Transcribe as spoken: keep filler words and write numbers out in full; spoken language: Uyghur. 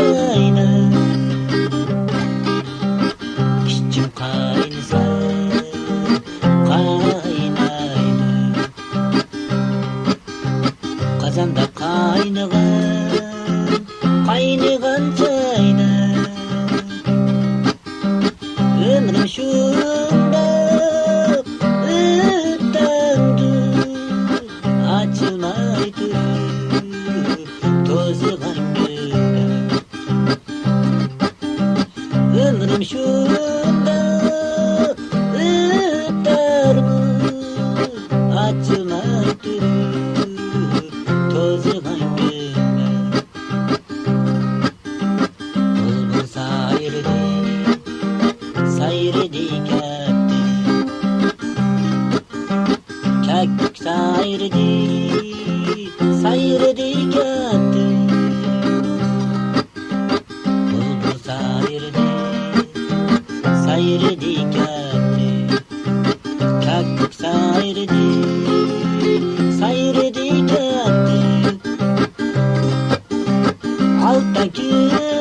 ئاينا، ئىچىم قاينىسا قاينايدۇ. قازاندا قاينىغان، قاينىغان چايدا. ئۆمرۈم شۇنداق ئۆتەمدۇ، ئاچىلماي تۇرۇپ توزۇغان گۈللەر. ئۆمرۈم شۇنداق ئۆتەرمۇ، ئاچىلماي تۇرۇپ توزۇغان گۈللەر. بۇلبۇل سايرىدى، سايرىدى كەتتى. كاككۇك سايرىدى، سايرىدى كەتتى. بۇلبۇل سايرىدى، سايرىدى كەتتى. كاككۇك سايرىدى، سايرىدى كەتتى. ئالتە كۈن